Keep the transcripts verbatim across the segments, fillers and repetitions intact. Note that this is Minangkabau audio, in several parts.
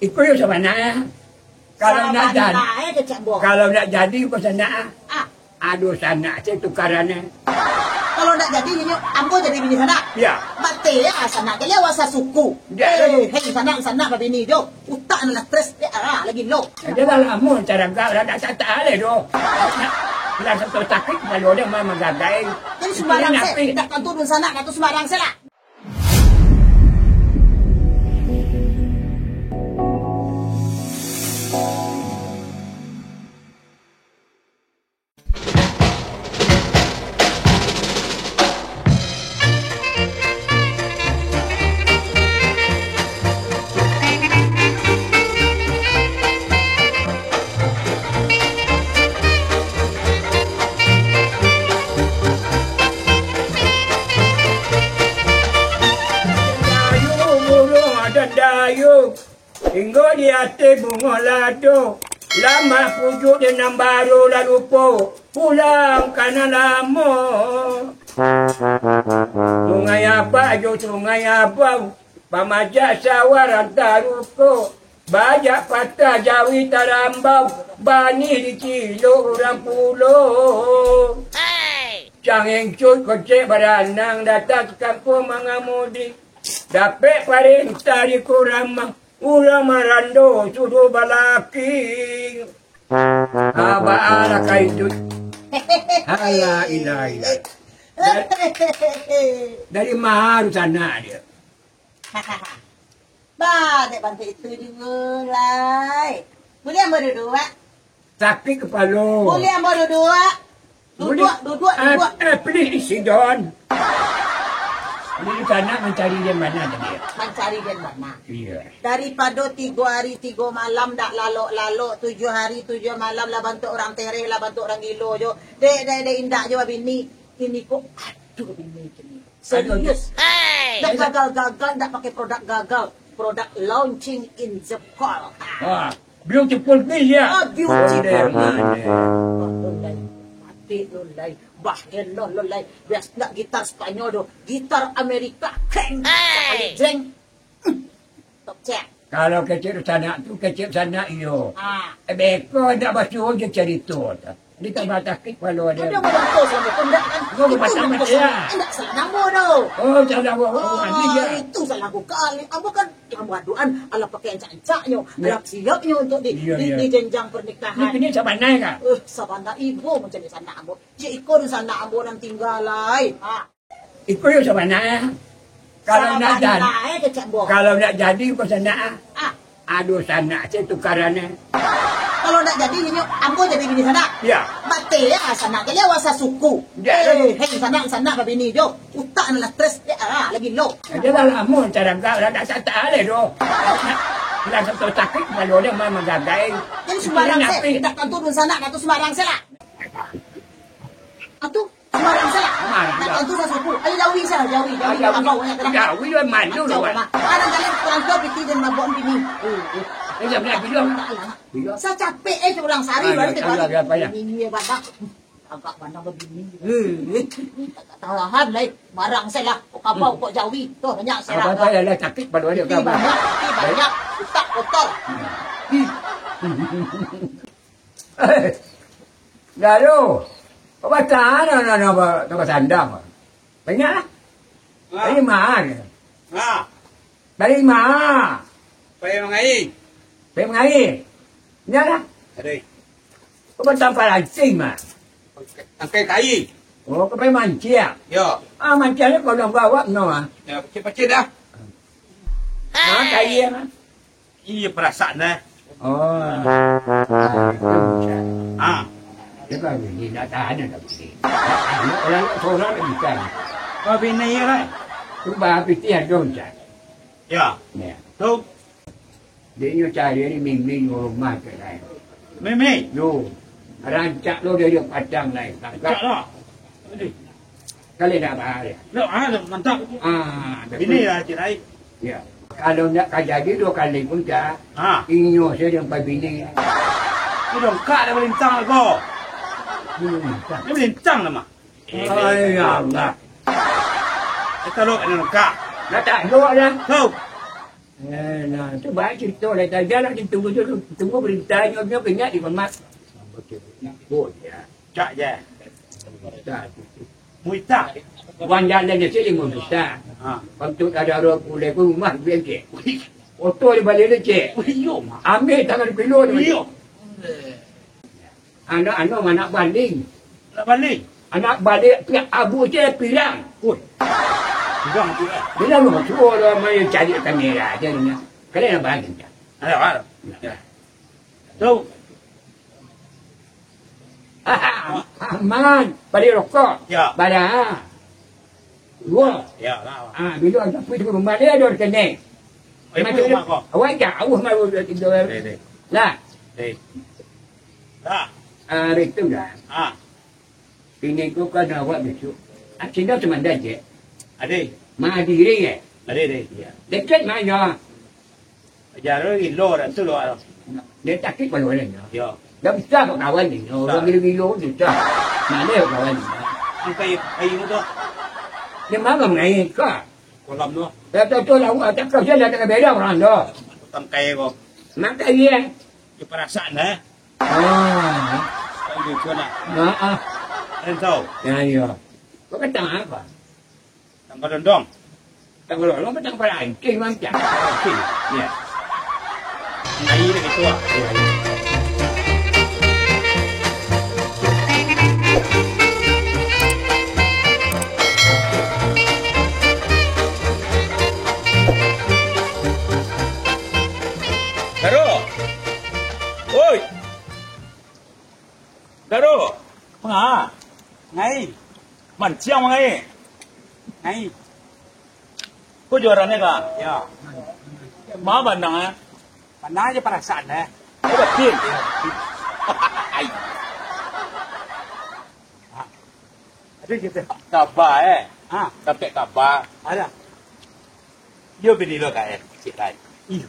Iko yo sabana, eh. Kalau nak jadi, eh, kecek boh. Kalau nak jadi, ko sanak, ah. Ah. Ado sanak se tukaran, eh. Kalau nak jadi, inyo, ambo jadi bini sanak. Ya. Mati ya, sanak je lah wasa suku. Ya. Eh, hei, sanak, sanak babini jo. Utak nak stres, ya, ah, lagi lo. Jadi lah lamo caragak, lah tak, tak, tak alih doh. Lah satu sakik, kalau dia mah magagai. Jadi sembarang se, tak tantu dun sanak, tak tu sembarang se lah. Dayung, burung adan dayung, tingga di ateh bungo lado, lamak pujuak di nan baro lah lupo, pulang ka nan lamo. Sungai Abak jo Sungai Abau, pamajak sawah rang taruko, bajak patah jawi tarambau, banih dicilok urang pulo. Cang Engcut kocek baranang, datang ka kampuang mangamudi, dapek parentah di Kuramang, urang marando suduah balaki. Abak alah ka iduik. Alah, ilah, ilah. Dari, dari ma sanak dia? Ba, dek bantuak itu juo, lai. Buliah ambo duduak? Sakik kapalo. Buliah ambo duduak? Buliah. Duduak, duduak, eh, duduak. Eh, please, sit down. Jadi sanak mancari den bana tadi, yo? Mancari den bana. Iyo. Daripado tigo ari tigo malam dak lalok-lalok, tujuah ari tujuah malam lah bantuak urang tereh, lah bantuak urang gilo jo. Dek, dek, dek, indak jo babini. Kini ko, aduh, bini kini. Serius. Dah gagal-gagal, ndak pakai produk gagal. Produk launching in Jepkol. Ah, beautiful fish, ya? Ah, beautiful. Ondeh, ondeh. Wah, lolai. Mati lolai. Bah, eloh lolai. Bias ndak gitar Spanyol doh. Gitar Amerika. Kreng. Sakali jreng. Hmm. Top check. Kalau kecek sanak tu, kecek sanak iyo. Ah. Eh, beko ndak basuo je carito tu. Di tambah sakik kapalo dia. Ada orang tahu selama tu, enggak kan? Itu babatang memang mati, ya. Salah. Enggak salah namo tu. Oh, salah awak, awak mandi, ya. Itu salah aku kali. Ambo kan dalam keadaan, alah pakai ancak-ancaknyo, alah siapnyo untuk di, di, di jenjang pernikahan. Ini, ini sabanai kah? Eh, sabanai ibo mancari sanak ambo. Cik iko di sanak ambo nan tinggal lai. Ha. Iko yo sabanai. Kalau nak jadi, kalau nak jadi ko sanak, ah. Ah. Ado sanak se tukaran, eh. Kalau nak jadi inyo, ambo jadi bini sanak. Ya. Mati ya, sanak je lah wasa suku. Ya. Eh, hei, sanak, sanak babini jo. Utak nak stres, ya, ah, lagi lo. Jadi lah lamo caragak, lah tak, tak, tak alih doh. Lah satu sakik kapalo dia mah magagai. Jadi sembarang se, tak tantu dun sanak, tak tu sembarang se lah. Atu. Sembarang salah. Sembarang, nak ya. Tantu sasuku. Ayo jawi salah, jawi, jawi. Ah, jawi. Abang banyak gerak. Jawi lah malu lah. Kacau lah. Anak jalan kurang tahu piti dan mabok bini. Eh, eh. Eh, jangan bilang. Tak lah. Bilang. Sacapek eh seorang sari. Ah, baru ya, tak ya, ya, ya. Bini dia badak. Agak pandang berbini. Eh, eh. Tak tahan lah. Marang salah. Kok kabau, kok jawi. Tuh, banyak salah. Apa-apa lah, sakit pada dia. Piti kabau. Banyak, piti banyak. Utak kotor. Hmm. Lalu, kau baca, no, no, no, no, basandang. Banyak lah. Ha. Dari mana? Ha. Dari mana? Pai mangayi. Pai mangayi. Nya lah. Adai. Kau batang palancing, mah. Angkai kai. Oh, kau pai mancing, ah? Yo. Ah, mancing ni kau nak bawa, no, ah? Ya, pacik-pacik dah. Ah, kai, ah. Iyo, parasaan, eh. Oh. Ah. Dia kan bini, nak tahan dia tak bini. Orang sorang dia bukan. Oh, bini iya, kan? Tu bah pitih ada, Cak. Ya. Ya. Tu? Dia nyo cari ni Mimi rumah ke lain. Mimi? Yo. Rancak lo dia, dia padang lain. Rancak lah. Aduh. Kali nak bahaya. Lo, ah, lo, mantap. Ah, bini lah, Cik Rai. Ya. Kalau ndak ka jadi dua kali pun, Cak. Ha. Inyo saja yang pabini. Itu dongkak dah balintang ko. Balintang. Dia balintang nama. Ay, ya Allah. Kita lo kena dongkak. Dah tak elok dah. Kau. Eh, nah, tu baik cerita lah. Dah lah ditunggu dulu. Tunggu berita nyo, nyo banyak di Mamak. Oh, ya. Cak je. Muitah. Muitah. Wan jalan je sini muitah. Ha. Untuk ada roh pulai pun rumah bengkek. Oto di balik lecek. Iyo, Mak. Ambil tangan pilo ni. Iyo. Anak anu, anak baling. Anak baling? Anak baling, piak abu je pirang. Oi. Pirang tu lah. Bila lu suruh orang main cari kamera je ni. Kalian nak baling tak? Ada, ada. Ya. Tu. Aman, balik rokok. Ya. Balik. Dua. Ya, lah. Ah, bila sampai di rumah dia ada rekening. Eh, macam rumah kau. Awak jauh malu dia tinggal. Deh, deh. Lah. Deh. Lah. Ah, itu lah. Ah. Ini tu kan awak besok. Ah, sini cuma dah je. Ade. Madiri eh. Ade, ade. Ya. Dekat mana? Jaro gilo dah tu lo. Dia sakit kalau ada. Ya. Dah bisa kau kawan ni. Orang gilo-gilo tu dah. Mana kawan ni? Angkai air tu. Dia mana mengair kau? Kolam tu. Ya, tu, tu lah, tak kau je lah dengan beda orang tu. Tangkai kau. Mangkai dia. Dia perasaan dah. Ah. Kau dia tu nak. Ah, ah. Rentau. Ya, ya. Kau kata apa? Tangka dondong. Tangka dondong, tangka pancing, Bang. Pancing. Ya. Air gitu ah. Ya, ya. Daro. Oi. Daro. Manga. Ngai. Manciang mangai. Ngai. Ko juarannya ka? Ya. Ma bandang eh? Bandang aja perasaan eh. Ko batin. Ai. Ada gitu. Kaba eh. Ha. Dapek kaba. Ada. Iyo bini lo ka eh, cik lai. Iyo.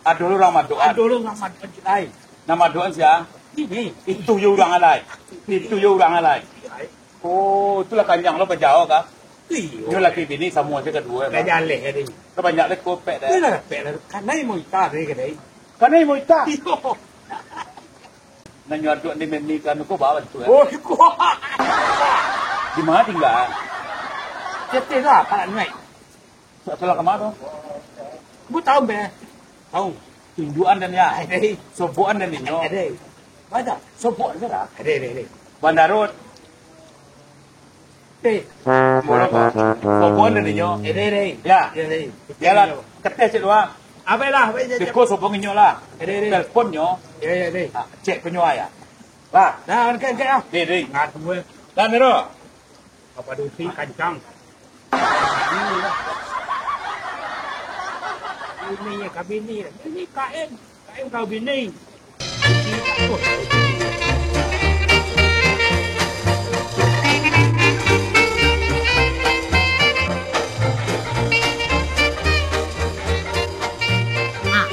Ado lo urang madoan. Ado lo urang madoan cik lai. Nah madoan sia? Ini. Itu yo urang alai. Itu yo urang alai. Cik lai. Oh, itulah kanjang lo bajao ka? Iyo. Nyo laki bini samo se kaduo. Lah jaleh tadi. Lah banyak le kopek deh. Iyo lah pek lah. Kanai moita tadi kadai. Kanai moita. Iyo. Nanyo adok ni memi kanu ko bawa tu eh. Oh, kuat. Di mana tinggal? Cetek lah, Pak Nuai. Salah kama tu? Bu tahu be. Tahu. Tunjuan dan ya. Ada. Sobokan dan inyo. Ada. Baca. Sobok tu dah. Ada, ada, ada. Bandarut. Eh. Sobokan dan inyo. Ada, ada. Ya. Ada, ada. Yalah. Ketes cik dua. Apa lah? Apa je? Beko sobok inyo lah. Ada, ada. Telepon nyo. Ya, ya, ada. Ah, cek penyo ya. Lah. Dah, angkat, angkat ah. Deh, deh. Ngat gue. Dah, Nero. Apa dusi kancang? Ini ya, kami ni. Ini K M. K M kau bini. Ah,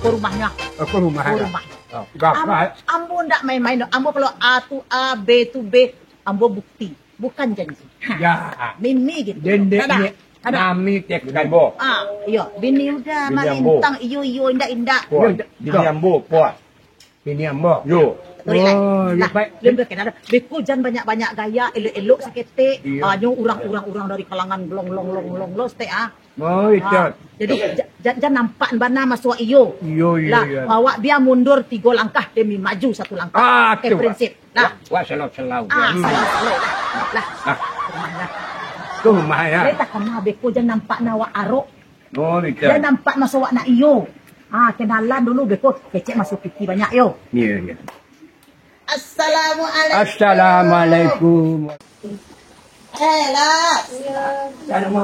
ke rumahnya. Aku rumah Ke ada. Rumah. Oh, gak Am-, apa? Ambo ndak main-main doh. Ambo kalau A tu A, B tu B, ambo bukti. Bukan janji. Ha. Ya. Mimi gitu. Dendek Kada. Ni Kada. Nami tek ambo. Ah, iyo. Bini udah Bini ambo. Malintang. Iyo, iyo, indak, indak. Puas. Iyo, Bini indak. Ambo, puas. Bini ambo. Yo. Relax. Oh, yo, nah, baik. Lembek kenal. Beko jan banyak-banyak gaya, elok-elok saketek. Iyo. Ah, nyo urang-urang, urang dari kalangan long, long, long, long, long, stek, ah. Oh, itu. Ah, jadi, ja-, ja-, jan nampak bana masuak iyo. Iyo, iyo, lah, iyo. Awak bia mundur tigo langkah demi maju satu langkah. Ah, eh, tu, prinsip. Lah. Wak, wak selau-selau. Ah, hmm. Selau-selau lah. Lah. Ah. Rumah lah. Tu rumah ya. Lai takana beko jan nampak na awak arok. Oh, itu. Jan nampak masuak nak iyo. Ah, kenalan dulu beko kecek masuk piti banyak yo. Iya, iya. Assalamualaikum. Assalamualaikum. Eh, Las. Iya. Dah namo?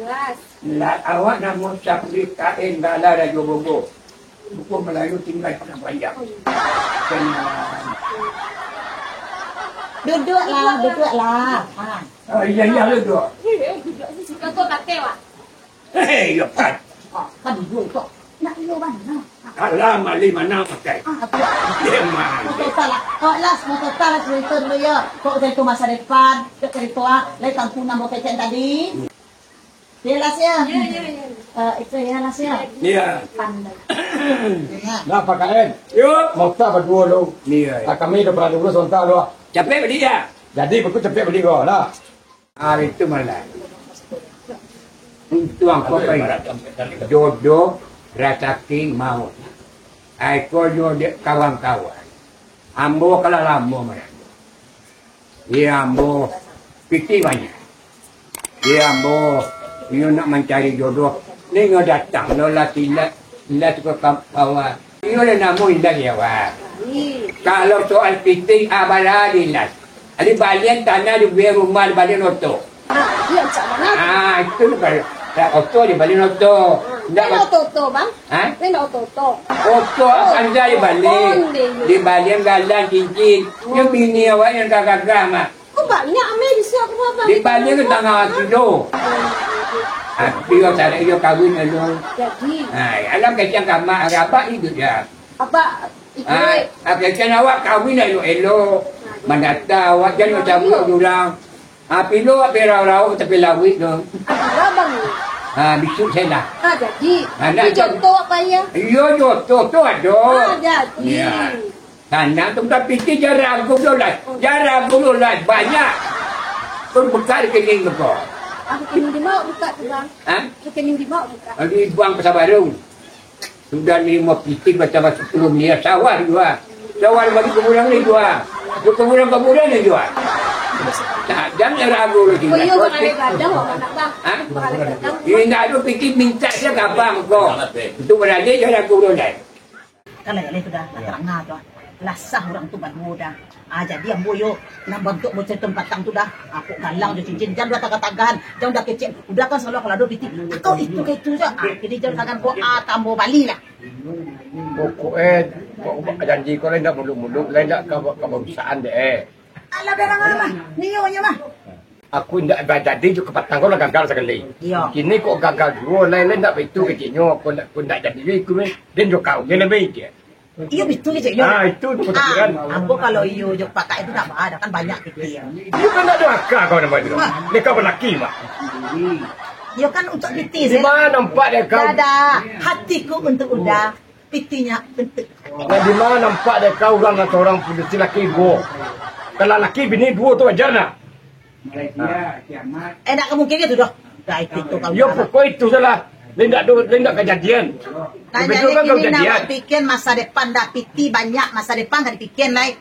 Las. Las, awak namo Syafri K N Bala Rajo Bogo. Buku Melayu tinggal Padang Panjang. Tenang. Duduklah, duduklah. Ha. Oh, iya, iya, duduk. Iya, duduk. Kau kata, Wak. Hei, yo kan. Ah, kan iyo tu. Nak iyo bana? Alah, malih mana pakai? Ah, tu. Dia mah. Mau total lah. Oh, Las, mau total lah cerita dulu ya. Kok cerita masa depan, kok cerita ah, lai kampung nan bokecek tadi. Hmm. Ya, Las ya. Ya, ya, ya. Eh, itu ya, nasi ya? Iya. Pandai. Nah, Pak K M. Yo. Mau tak berdua lu? Iya. Tak kami udah pernah dulu sebentar lu. Capek beli ya? Jadi, aku capek beli kau lah. Hari tu malam. Untuang kau pai. Jodoh, rasaki, maut. Ai, kau jo dek kawan-kawan. Ambo kalah lamo malam. Iyo ambo, pitih banyak. Iyo ambo, iyo nak mancari jodoh. Ningo datang lo lah silat, silat tu ka kawan. Iyo lah namo indak iyo, wah. Kalau soal pitih, ah, bala dilas. Di balian tanah, di balian rumah, di balian oto. Ah, iyo, cak mana? Ah, itu bukan. Ya, oto di balian oto. Indak. Lain oto-oto, Bang. Hah? Lain oto-oto. Oto akan jadi balik. Onde. Di balian galang cincin. Yo bini awak nan gagah-gagah mah. Kok banyak ameh di siap apa? Di balian tu tangah kilo. Tapi yo cari yo kawin elok. Jadi. Nah, alam kecil kamak rabak itu dia. Apa? Ah, ah, kecil awak kawin elok-elok. Mandata awak jangan cabut orang. Ha, pilo api rau-rau tapi lawik tu. Api rabang ni. Ha, bisuk saya lah. Ha, jadi. Anak Tapi tu contoh apa ya? Iyo, contoh tu ada. Ha, jadi. Ya. Tanah tu tapi ti jarang aku dulu lah. Jarang aku dulu lah. Banyak. Pun buka rekening tu kau. Aku kini di mau buka tu, Bang. Ha? Aku kini di mau buka. Di Buang Pasar Baru. Sudah ni mau pitih macam sepuluh miliar sawah jua. Sawah bagi kuburan ni jua. Kuburan-kuburan ni jua. Nah, jangan ragu lagi. Oh, iya, bang, ada gadang, bang, anak, bang. Hah? Bang, ada gadang. Ini nak ada pitih minta dia ke abang kau. Untuk berada dia ragu dulu, kan? Kan lain-lain sudah, dah terang ah, tu. Lah sah urang tu baduo dah. Ah, jadi ambo yo, nan bantuak mo carito patang tu dah. Ah, kok galang jo cincin, jan udah tagah-tagahan, jan udah kecek. Udah kan selalu kalau ado pitih, kau itu ka itu sajo. Ah, jadi jan tagahan ko, ah, tambah bali lah. Pokok eh, kok janji kau lain dak muluk-muluk, lain dak ka, ka barusakan dek eh. Alah, barang alah mah, nio nyo mah. Aku indak ba-, jadi jo kapatang ko lah gagal sakali. Iyo. Kini kok gagal juo, lai-lai indak baitu keceknyo, ko indak, ko indak jadi juo iku meh, den jo kau, den lebih je. Iyo, bitu keceknyo. Ah, itu tu pikiran. Ah, ambo kalau iyo jo pakak itu tak ada, kan banyak pitih. Iyo kan indak ado aka kau namo itu. Ah. Deka balaki, Mak. Iyo kan untuk pitih. Di mana nampak dek kau? Dada, hatiku untuk Uda, pitihnyo untuk. Nah, di mana nampak dek kau urang nan sorang pun laki duo? Kalau laki bini duo tu wajar nak? Eh, ndak ka mungkin itu doh. Dah, itu, itu kau. Yo, pokok itu salah. Lain ndak do, lain ndak kajadian. Nah, jadi kan kini kajadian. Nak pikian masa depan dah, pitih banyak masa depan ka dipikian, lai.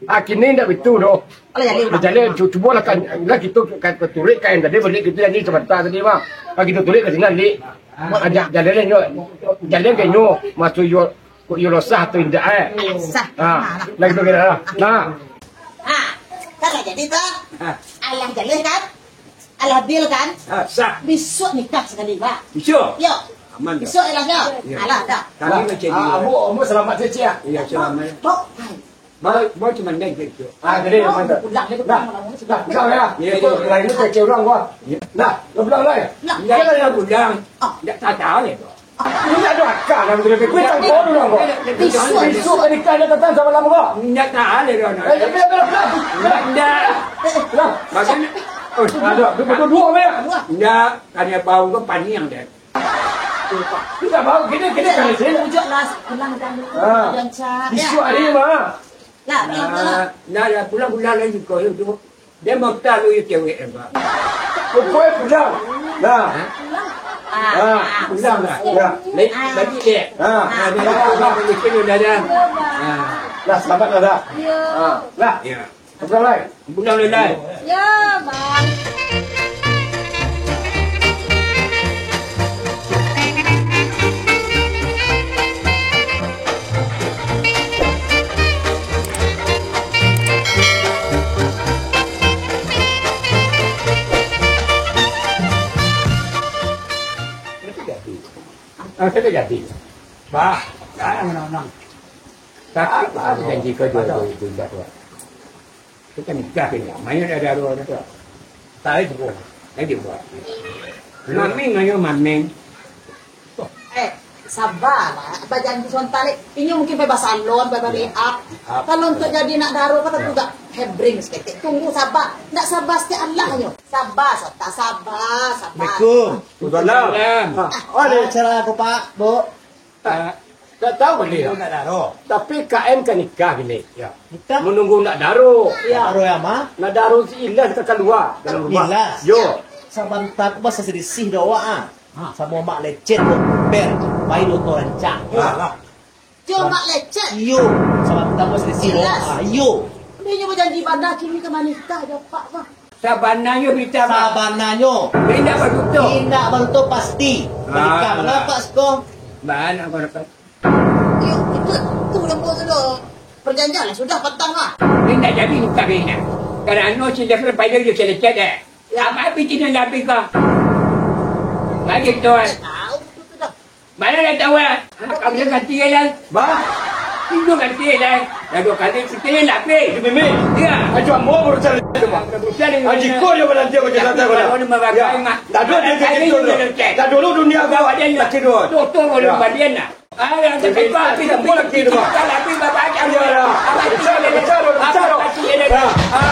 Ah, kini ndak itu doh. Alah, jadi urang. Jadi, cu-, cubolah kan, lah kita ka, ka turuik kan tadi, balik kita jadi sebentar tadi, mah. Ah, kita turuik ka sini, Lik. Ah, ja-, jalan nyo, jalan ke nyo, masuk yo, kok yo losah tu indak, eh. Sah. Ah, lah gitu kira lah. Nah. Ha, kan lah jadi tu. Ha. Alah jaleh kan? Alah deal kan? Ha, sah. Bisuak nikah sakali, Pak. Bisuak? Yo. Aman dah. Bisuak alah yo. Yo. Alah dah. Kami macam ni. Ah, ambo, ambo selamat saja. Iyo, selamat. Bok, bok. Bok, bok cuma naik je tu. Ah, jadi, mantap. Pulang dia, pulang, pulang, pulang. Nah, pulang ya. Yo, yo. Lain tu kecil orang gua. Yo. Nah, lo pulang lai. Pulang. Indak lah pulang. Ah. Indak tahu ya, bro. Indak ado akal lah, betul-betul. Kau tak bodoh lah, kau. Bisuak, bisuak tadi kan datang sama lama, kau. Indak tahan dia, dia. Eh, biar, biar, biar. Indak. Lah. Bagian. Oh, ada. Dua, dua, dua, ya? Indak, tanya bau ke paniang dia. Tidak bau, gini, gini, kali sini. Pujuk lah, pulang dan dulu. Ah. Jangan cak. Bisuak hari, mah. Lah, pulang, pulang. Nah, nah, pulang, pulang lagi kau itu. Dia mau taruh cewek, eh, Pak. Pokoknya pulang. Nah. Hah? Ah, pulang lah. Nah. Lagi, lagi, eh. Ah. Ah, dia pulang, dia pulang, dia pulang. Ah. Nah, selamat lah, dah. Iya. Ah. Nah. Iya. Pulang, lai. Pulang, lai. Ya, Bang. Ah, saya jadi. Bah, jangan menang-menang. Tapi, ah, janji kau jual itu, itu, itu. Kita nikah ini, main ada dua orang tu. Tarik buah, lagi buah. Maming ayo maming. Eh, Sabalah, bajanji sontak ni. Inyo mungkin pai basalon, pai bari up. Kalau untuak jadi nak daro kan, tu gak hebring saketek. Tunggu, saba. Ndak saba saketek alah nyo. Saba, sontak, saba, saba. Assalamualaikum. Waalaikumsalam. Ah, ada acara apa, Pak, Bu? Ah, tak tahu dia. Tapi K M kan nikah bini. Ya. Nikah? Menunggu nak daro. Ya. Daro yang ma? Nak daro si Ilas ka kalua dalam rumah. Ilas? Yo. Sabanta ko baselisih doh awak, ah. Ha. Samo Mak Lecet tu, ber, pai duo rancak. Alah. Yo, Mak Lecet. Iyo, sabanta ko selisih. Jelas. Ah, iyo. Inyo bajanji bana kini ka manikah jo Apak, Pak. Sabananyo berita, Pak. Sabananyo. Indak batuto. Indak batuto pasti. Ah, manikah bana, Pak, siko. Bana, bana, Pak. Iyo, itu, itu udah buat tu doh. Perjanjian lah sudah patang lah. Indak jadi nikah indak. Karano si Jafar pai jo si Lecet, eh. Ya. Apa pitih nan diambil kau? Bagi tuan. Tahu tu dah. Mana dah tahu lah? Kau punya ganti ya, Yan. Bah? Itu ganti ya, Yan. Dah dua kali pitih nan diambil. Itu mimik? Ya. Ajo ambo baru cari tu, Pak. Bukan ini. Haji ko dia menanti aku cerita tu. Kalau ni mah bagai mah. Tak ada dia cerita tu. Tak dulu dunia aku. Bawa dia nak. Laki dua. Tuh, tuh, boleh bawa dia nak. Ah, yang terkait apa? Tapi, tapi, tapi, tapi, bapak aja. Iya, iya. Apa itu? Besar, besar, besar. Apa itu? Iya, iya. Ah.